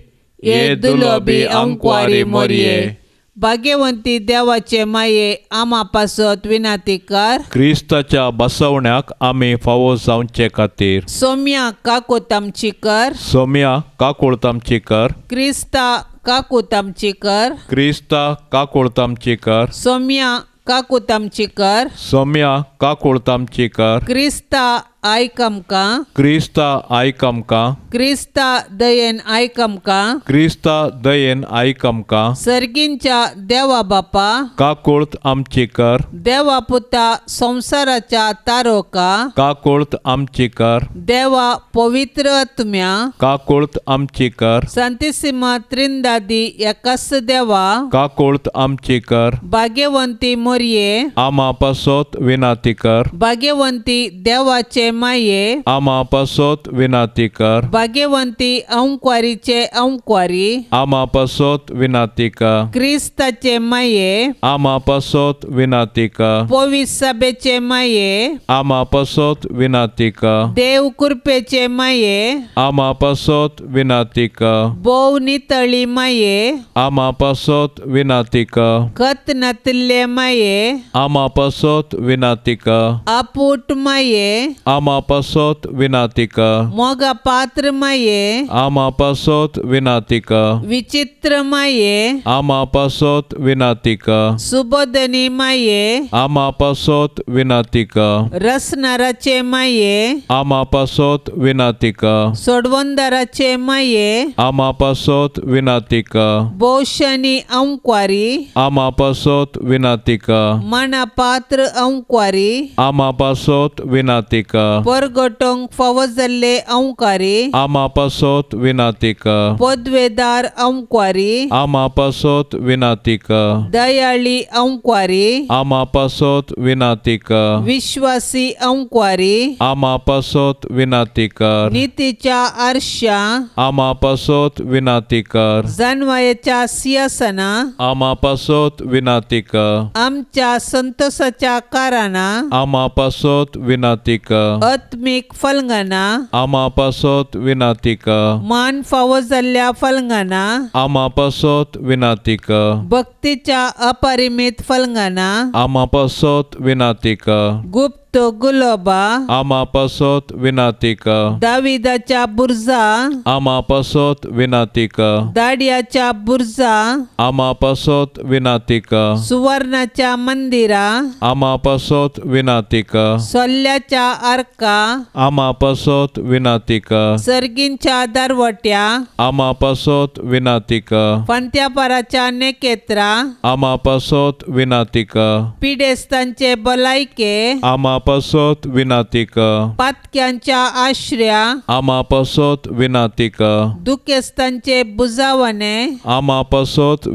ये दुलोबी अंकवारी मोरये, भाग्यवंती देवाचे माये आमा पासत विनाती कर. क्रिस्ताच्या बसवण्याक आमी फावो जावचे खातीर सोम्या काकूत आमची कर. सोम्या काकूळत आमची कर. क्रिस्ता काकूत आमची कर. क्रिस्ता काकूळत आमची कर. सोम्या काकूत आमची कर. सोम्या काकूळत आमची कर. क्रिस्ता आयक आमकां. क्रिस्ता आयक आमकां. क्रिस्ता दयेन आयक आमकां. क्रिस्ता दयेन आयक आमकां. सर्गींच्या देवा बापा काकूळत आमची कर. देवा पुता संवसाराच्या तारोका काकूळत आमची कर. देवा पवित्र आत्म्या काकूळत आमची कर. सांतिसिमा त्रिंदादी एकाच देवा काकूळत आमची कर. भाग्यवंती मोरये आमा पासत विनाती कर. भाग्यवंती देवाचे माये आमा पासत विनाती कर. भाग्यवंती अंकवारीचे अंकवारी आमा पासत विनाती कर. क्रिस्ताचे माये आमा पासत विनाती कर. पवित्र सभेचे माये आमा पासत विनाती कर. देव कृपेचे माये आमा पासत विनाती कर. भोव नितळी माये आमा पासत विनाती कर. खत नातिल्ले माये आमा पासत विनाती कर. आपूट माये आमा पासत विनाती कर. मोगा पात्र माये आमा पासत विनाती कर. विचित्र माये आमा पासत विनाती कर. सुबोधनी माये आमा पासत विनाती कर. रसनाराचे माये आमा पासत विनाती कर. सोडवंदाराचे माये आमा पासत विनाती कर. भोवशनी अंकवारी आमा पासत विनाती कर. मना पात्र अंकवारी आमा पासत विनाती कर. परगटोंक फावो जाल्ले अंकारी आमा पासत विनाती कर. पदवेदार अंकवारी आमा पासत विनाती कर. दयाळी अंकवारी आमा पासत विनाती कर. विश्वासी अंकवारी आमा पासत विनाती कर. नितीच्या आरशा आमा पासत विनाती कर. जानवायेच्या सिंहासना आमा पासत विनाती कर. आमच्या संतोषाच्या कारणां आमा पासत विनाती कर. आत्मीक फलंगाना आमा पासत विनाती कर. मान फावो जाल्ल्या फलंगाना आमा पासत विनाती कर. भक्तीच्या अपरिमित फलंगाना आमा पासत विनाती कर. गुप्त गुलोबा आमा पासत विनाती कर. दाविदाच्या बुर्जा आमा पासत विनाती कर. दाडियाच्या बुर्जा आमा पासत विनाती कर. सुवर्णाच्या मंदिरा आमा पासत विनाती कर. सोल्ल्याच्या आर्का आमा पासत विनाती कर. सर्गींच्या दरवट्या आमा पासत विनाती कर. फांत्यापाराच्या नेकेत्रा आमा पासत विनाती कर. पिडेस्तांचे भलायके आमा पासत विनाती कर. पातक्यांच्या आश्र्या आमा पासत विनाती कर. दुखेस्तांचे बुजावणे आमा पासत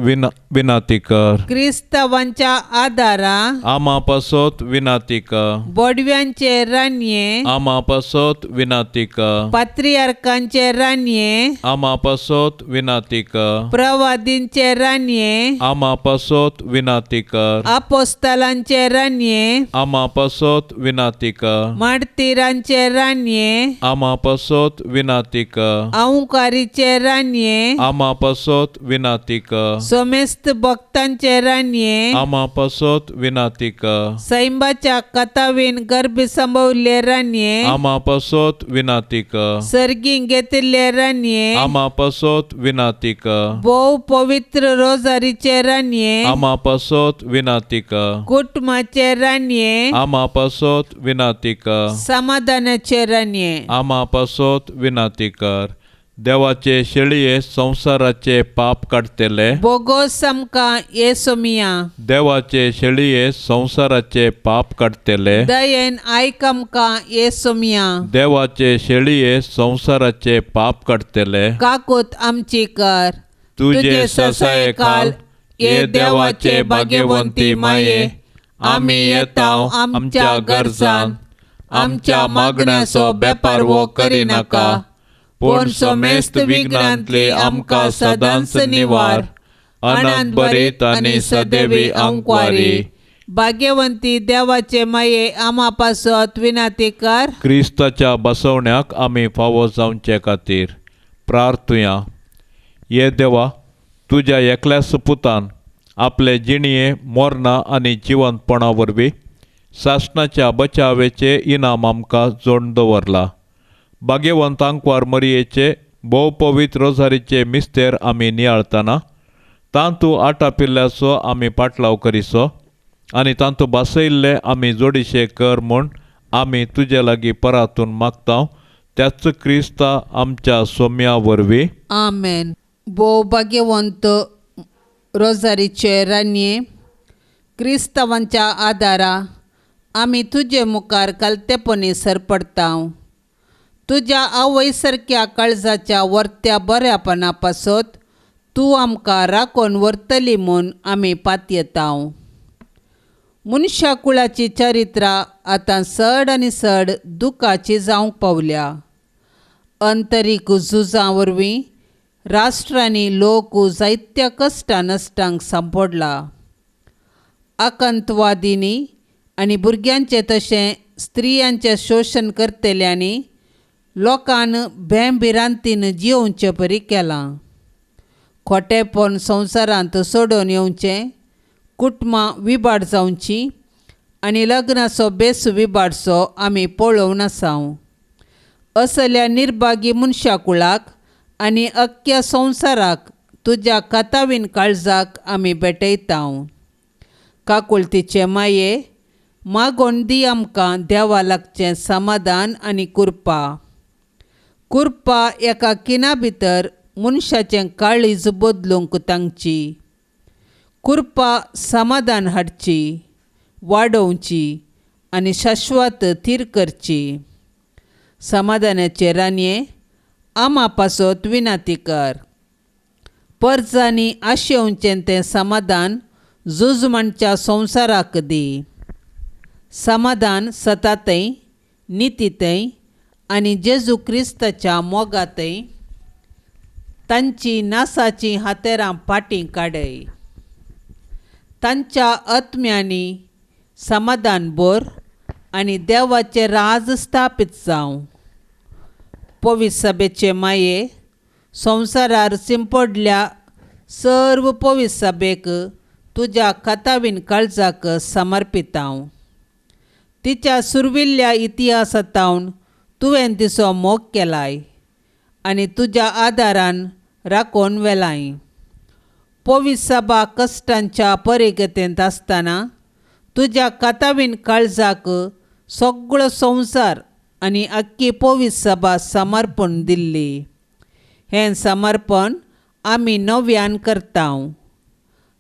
विनाती कर. क्रिस्तावांच्या आदारा आमा पासत विनाती कर. बोडव्यांचे रानये आमा पासत विनाती कर. पात्रियार्कांचे रानये आमा पासत विनाती कर. प्रवादींचे रानये आमा पासत विनाती कर. आपोस्तालांचे रानये आमा पासत विनाती कर. मार्तीरांचे रानये आमा पासत विनाती कर. अंकारीचे रानये आमा पासत विनाती कर. समेस्त भक्तांचे रानये आमा पासत विनाती कर. सैंबाच्या कथावीन गर्भ संभवल्ले रानये आमा पासत विनाती कर. सर्गी घेतिल्ले रानये आमा पासत विनाती कर. भोव पवित्र रोजारीचे रानये आमा पासत विनाती कर. कुटुंबाचे रानये आमा पासत विनाती कर. समाधानाचे रानये आमा पासत विनाती कर. देवाचे शेळये संवसाराचे पाप काडटले बोगोस आमकां ये सोमिया देवाचे शेळये संवसाराचे पाप काडटले दयेन आयक आमकां ये सोमिया देवाचे शेळये संवसाराचे पाप काडटले काकूत आमची कर. तुजे ससायेखाल ये देवाचे भाग्यवंती माये आमी येता आमच्या गरजान आमच्या मागण्याचो बेपारवो करिनाका पूण समेस्त विघ्नांतली आमकां सदांच निवार. अनंत बरीत आनी सदैवी अंकवारी. भाग्यवंती देवाचे माये आमा पासत विनाती कर. क्रिस्ताच्या बसवण्याक आमी फावो जावचे खातीर प्रार्थुया. ये देवा, तुज्या एकल्याच पुतान आपले जिणये मोरना आनी जिवंतपणा वरवीं सासणाच्या बचावेचे इनाम आमकां जोडून दवरला. भाग्यवंत आंकवार मरियेचे भोव पवित्र रोजारीचे मिस्तेर आमी नियाळतना तांतू आटापिल्ल्याचो आमी पाटलाव करिसो आनी तांतू बासयल्ले आमी जोडीशे कर म्हूण आमी तुजे लागीं परातून मागता, त्याच क्रिस्ता आमच्या सोम्या वरवीं. आमेन. भोव भाग्यवंत रोजारीचे रानये, क्रिस्तांवांच्या आदारा आमी तुजे मुखार कालतेपणी सरपडता. तुज्या आवय सारक्या काळजाच्या वर्त्या बऱ्यापणा पासत तूं आमकां राखून व्हरतली म्हूण आमी पातयेता. मनशा कुळाची चरित्रां आतां चड आनी चड दुखाची जावंक पावल्या. अंतरीक झुजां वरवीं राष्ट्रांनी लोक जायत्या कश्टां नश्टांक सांपडला. आकांतवादींनी आनी भुरग्यांचें तशें स्त्रियांचें शोशण करतल्यांनी लोकान भेंभिरांतीन जियोवचे परी केलां. खोटेपण संवसारांत सोडून येवचें, कुटुंबां विबाड जावची आनी लग्नाचो बेस विबाडचो आमी पळोवन आसाव. असल्या निर्भागी मनशा कुळाक आनी अख्ख्या संवसाराक तुज्या कातावीन काळजाक आमी भेटयता. काकुळतीचे माये, मागोन दी आमकां देवा लागचें समाधान आनी कृपा. कृपा एका खिणा भितर मनशाचें काळीज बदलूंक तांगची. कृपा समाधान हाडची, वाडोवची आनी शाश्वत थीर करची. समाधानाचे रानये, आमा पासत विनाती कर. परजांनी आशेवचें तें समाधान झूज म्हणच्या संवसाराक दी. समाधान सतातय, नितीतय आनी जेजू क्रिस्ताच्या मोगातय तांची नासाचीं हातेरां फाटीं काडय. तांच्या आत्म्यांनी समाधान भर आनी देवाचें राज स्थापीत जावं. पवित्र सभेचे माये, संवसारार शिंपडल्या सर्व पवित्र सभेक तुज्या कातावीन काळजाक समर्पितां. तिच्या सुरविल्ल्या इतिहासांतावन तुवें तिचो मोग केलाय आनी तुज्या आदारान राखून व्हेलाय. पवित्र सभा कश्टांच्या परिगतेंत आसतना तुज्या कातावीन काळजाक सगळो संवसार आनी अख्खी पवित्र सभा समर्पण दिल्ली. हें समर्पण आमी नव्यान करता.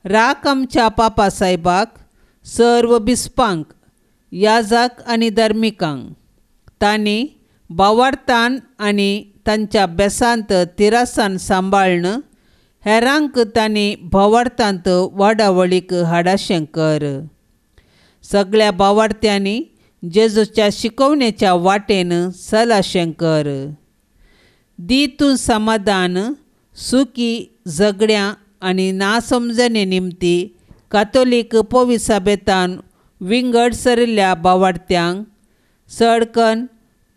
राख आमच्या पापा सायबाक, सर्व बिस्पांक, याजाक आनी धर्मिकांक, तांणी भावार्थान आनी तांच्या बेसांत तिरासान सांबाळ्न हेरांक तांणी भावार्थांत वाडावळीक हाडाशें कर. सगळ्या भावार्थ्यांनी जेजूच्या शिकवणेच्या वाटेन चलाशें कर. दी तूं समाधान सुखी झगड्यां आनी नासमजणे निमती कातोलीक पवित्र सभेंतान विंगड सरिल्ल्या भावार्थ्यांक, चडकन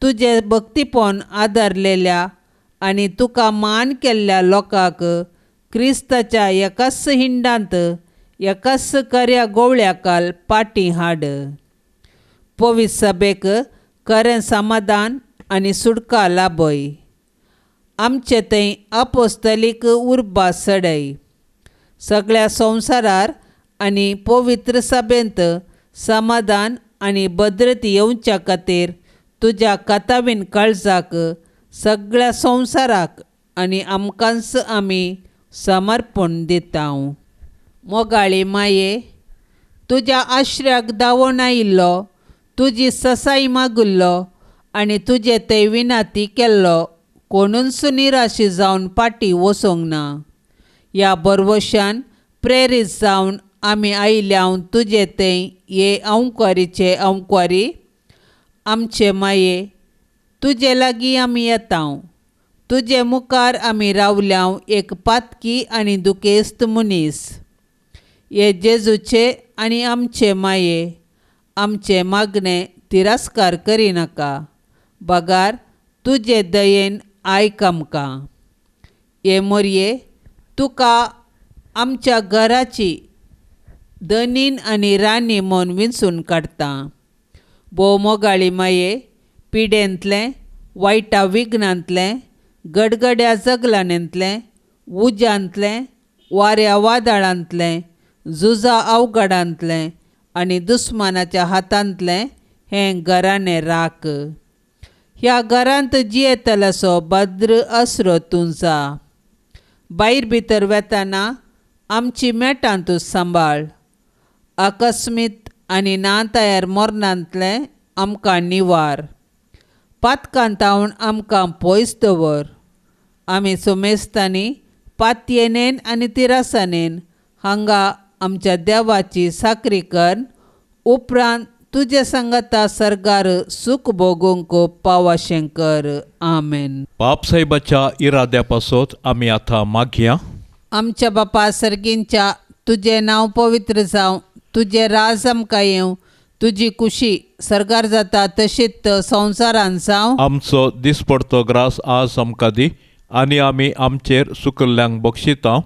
तुजें भक्तीपण आदारलेल्या आनी तुका मान केल्ल्या लोकांक क्रिस्ताच्या एकाच हिंडांत एकाच खऱ्या गोवळ्याकाल पाटी हाड. पवित्र सभेक खरें समाधान आनी सुटका लाभय. आमचे थंय आपोस्तलीक उर्बा सडय. सगळ्या संवसारार आनी पवित्र सभेंत समाधान आनी भद्रत येवच्या खातीर तुज्या कातावीन काळजाक सगळ्या संवसाराक आनी आमकांच आमी समर्पण दिता. मोगाळी माये, तुज्या आश्र्याक धांवून आयिल्लो, तुजी ससाई मागिल्लो आनी तुजे थंय विनाती केल्लो कोणूच निराशी जावन फाटीं वचूंक ना. ह्या भरवशान प्रेरीत जावन आमी आयल्या तुजे थंय हे अंवकारीचे अंवकारी. आमचे माये, तुजे लागीं आमी येता. तुजे मुखार आमी रावल्या एक पातकी आनी दुखेस्त मनीस. हे जेजूचे आनी आमचे माये आमचे मागणे तिरस्कार करिनाका बगार तुजे दयेन आयक आमकां. हे मोरये तुका आमच्या घराची धनीन आनी राणी म्हूण विंचून काडटा. भोव मोगाळी माये पिडेंतलें वायटा विघ्नांतलें गडगड्या जगलानेंतलें उज्यांतलें वाऱ्या वादळांतलें झुजा अवघडांतलें आनी दुस्मानाच्या हातांतलें हें घराणें राख. ह्या घरांत जियेतल्याचो भद्र आसरो तूं जा. भायर भितर वेताना आमची मेटां तूं सांबाळ. आकस्मीत आनी ना तयार मरणांतलें आमकां निवार. पातकांतावन आमकां पयस दवर. आमी सुमेस्तांनी पातयेनेन आनी तिरासानेन हांगा आमच्या देवाची साकरी कर उपरांत तुजे सांगाता सर्गार सूख भोगूंक पावाशें कर. आमेन. बाप साहेबाच्या इराद्या पासत आमी आतां मागया. आमच्या बापा सर्गींच्या तुजें नांव पवित्र जावं, तुजें राज आमकां येवं, तुजी कुशी सर्गार जाता तशीच संवसारान जावं. आमचो दिसपडतो ग्रास आज आमकां दी आनी आमी आमचेर सुकल्ल्यांक बक्षिता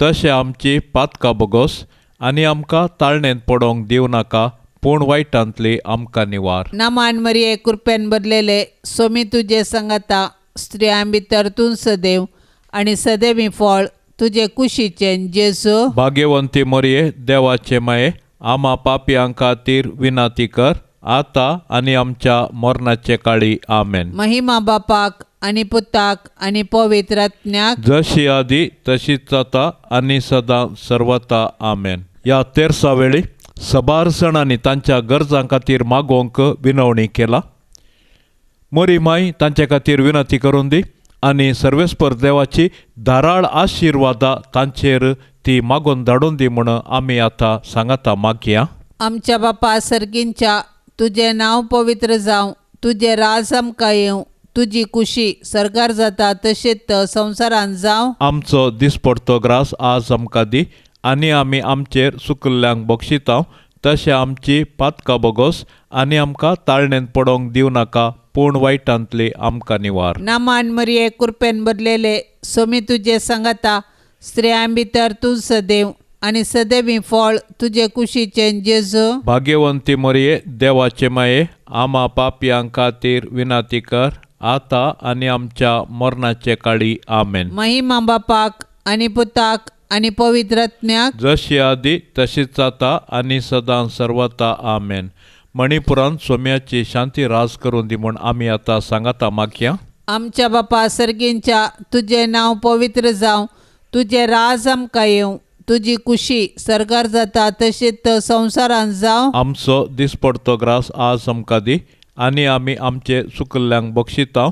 तशें आमची पातकां बोगोस आनी आमकां ताळणेंत पडोवंक दिवं नाका पूण वायटांतली आमकां निवार. नामान मरिये कृपेन भरलेले सोमी तुजे सांगाता स्त्रियां भितर तूं सदैव आनी सदैवी फळ तुजे कुशीचें जेजू. भाग्यवंती मरिये देवाचे माये आमा पापयां खातीर विनाती कर आतां आनी आमच्या मरणाचे काळी. आमेन. महिमा बापाक आनी पुताक आनी पवित्र आत्म्याक जशी आदी तशीच जाता आनी सदां सर्वता. आमेन. ह्या तेरसा वेळी सबार जाणांनी तांच्या गरजां खातीर मागोवंक विनवणी केला. मोरी माय तांचे खातीर विनंती करून दी आनी सर्वेस्पर देवाची धाराळ आशिर्वादा तांचेर ती मागून धाडून दी म्हूण आमी आतां सांगाता मागया. आमच्या बापा सर्गींच्या तुजें नांव पवित्र जावं, तुजें राज आमकां येवं, तुजी कुशी सर्गार जाता तशीच संवसारान जावं. आमचो दिसपडतो ग्रास आज आमकां दी आनी आमी आमचेर सुकल्ल्यांक बक्षिता तशें आमची पातकां बोगोस आनी आमकां ताळणेंत पडोवंक दिवं नाका पूण वायटांतली आमकां निवार. नामान मरिये कृपेन भरलेले सोमी तुजे सांगाता स्त्रियां भितर तूं सदैव आनी सदैवी फळ तुजे कुशीचें जेजू. भाग्यवंती मरिये देवाचे माये आमा पापयां खातीर विनंती कर आतां आनी आमच्या मरणाचे काळी. आमेन. महिमा बापाक आनी पुताक आनी पवित्र आत्म्याक जशी आदी तशीच जाता आनी सदां सर्वता. आमेन. मणिपुरान सोम्याची शांती राज करून दी म्हूण आमी आतां सांगाता मागया. आमच्या बापा सर्गींच्या तुजें नांव पवित्र जावं, तुजें राज आमकां येवं, तुजी कुशी सर्गार जाता तशीच संवसारान जावं. आमचो दिसपडतो ग्रास आज आमकां दी आनी आमी आमचे सुकल्ल्यांक बक्षिता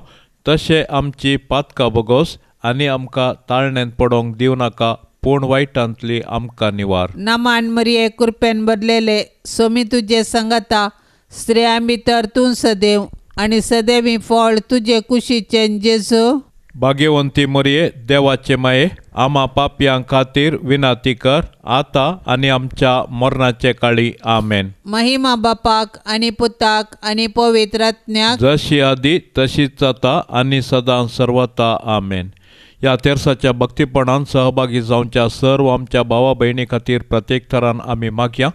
तशें आमची पातकां बोगोस आनी आमकां ताळणेंत पडोवंक दिवं नाका पूण वायटांतली आमकां निवार. नामान मरिये कृपेन भरलेले सोमी तुजे सांगाता स्त्रियां भितर तूं सदैव आनी सदैवी फळ तुजे कुशीचें जेजू. भाग्यवंती मरिये देवाचे माये आमा पापयां खातीर विनंती कर आतां आनी आमच्या मरणाचे काळी. आमेन. महिमा बापाक आनी पुताक आनी पवित्र आत्म्याक जशी आदी तशीच जाता आनी सदां सर्वता. आमेन. ह्या तेरसाच्या भक्तीपणान सहभागी जावच्या सर्व आमच्या भावा भयणी खातीर प्रत्येक थरान आमी मागया.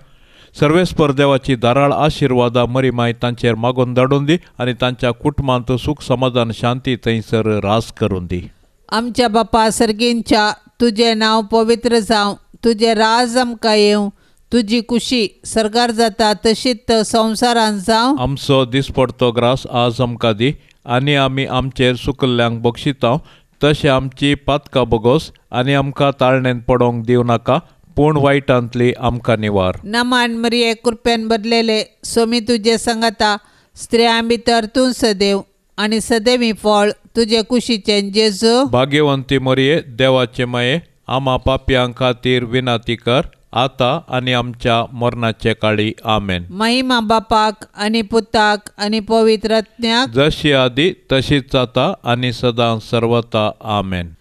सर्वेस्पर देवाची धाराळ आशिर्वादा मरी माय तांचेर मागून धाडून दी आनी तांच्या कुटुंबांत सूख समाधान शांती थंयसर रास करून दी. आमच्या बापा सर्गींच्या तुजें नांव पवित्र जावं, तुजें राज आमकां येवं, तुजी कुशी सर्गार जाता तशीच संवसारान जावं. आमचो दिसपडतो ग्रास आज आमकां दी आनी आमी आमचेर सुकल्ल्यांक बक्षिता तशें आमची पातकां बोगोस आनी आमकां ताळणेंत पडोवंक दिवं नाका पूण वायटांतली आमकां निवार. नामान मरिये कृपेन भरलेले सोमी तुजे सांगाता स्त्रियां भितर तूं सदैव आनी सदैवी फळ तुजे कुशीचें जेजू. भाग्यवंती मरिये देवाचे माये आमा पापयां खातीर विनंती कर आतां आनी आमच्या मरणाचे काळी. आमेन. महिमा बापाक आनी पुताक आनी पवित्र आत्म्याक जशी आदी तशीच जाता आनी सदां सर्वता. आमेन.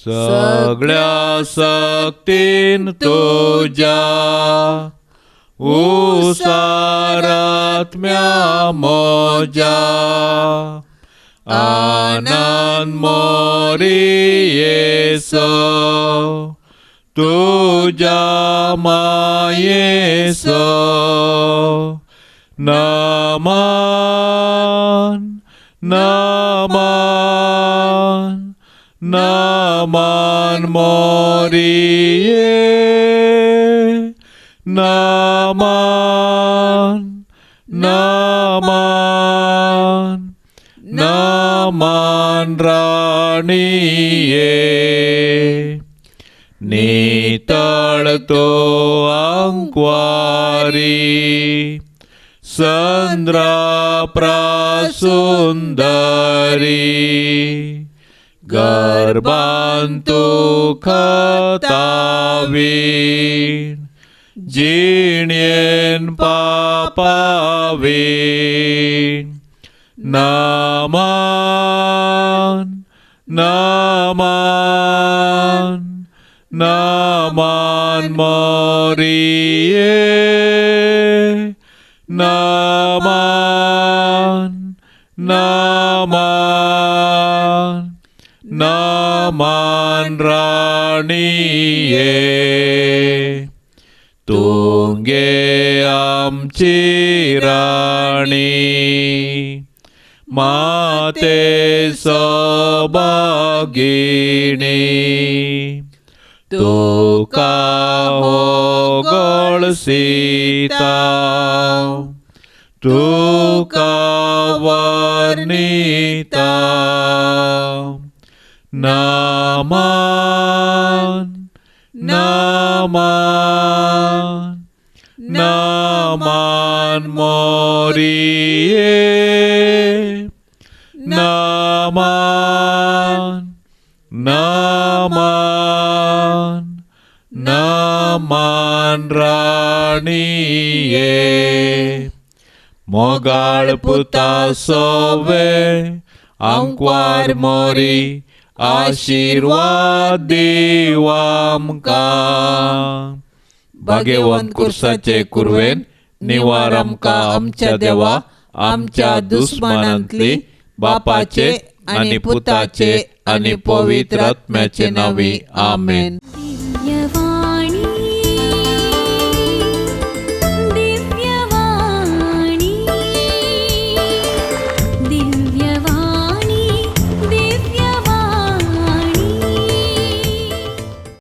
सगळ्या सक्तीन तुज्या उसारात्म्या मोज्या आनंद मोरी येसो तुज्या मायेसो नमन नमन नमन मोरिये नमन नमन नमन राणिये नितळ तो अंक्वारी संद्रा प्रासुंदरी गर्भांतु खतावी जिणेन पापावी नमन नमन नमन मोरिये नमन नमन नमन राणिये तुंगे आमची राणी माते सौभागिणी तुका होगळसीता तुका वर्णिता नमन नमन नमन मोरिये नमन नमन नमन राणिये मोगाळ पुता सोवे आंकवार मोरी आशीर्वाद दीव आमकां भाग्यवंत कुर्साचे कुरवेन निवार आमकां आमच्या देवा आमच्या दुस्मानांतली बापाचे आनी पुताचे आनी पवित्र आत्म्याचे नांवी आमेन. दिव्यवाणी.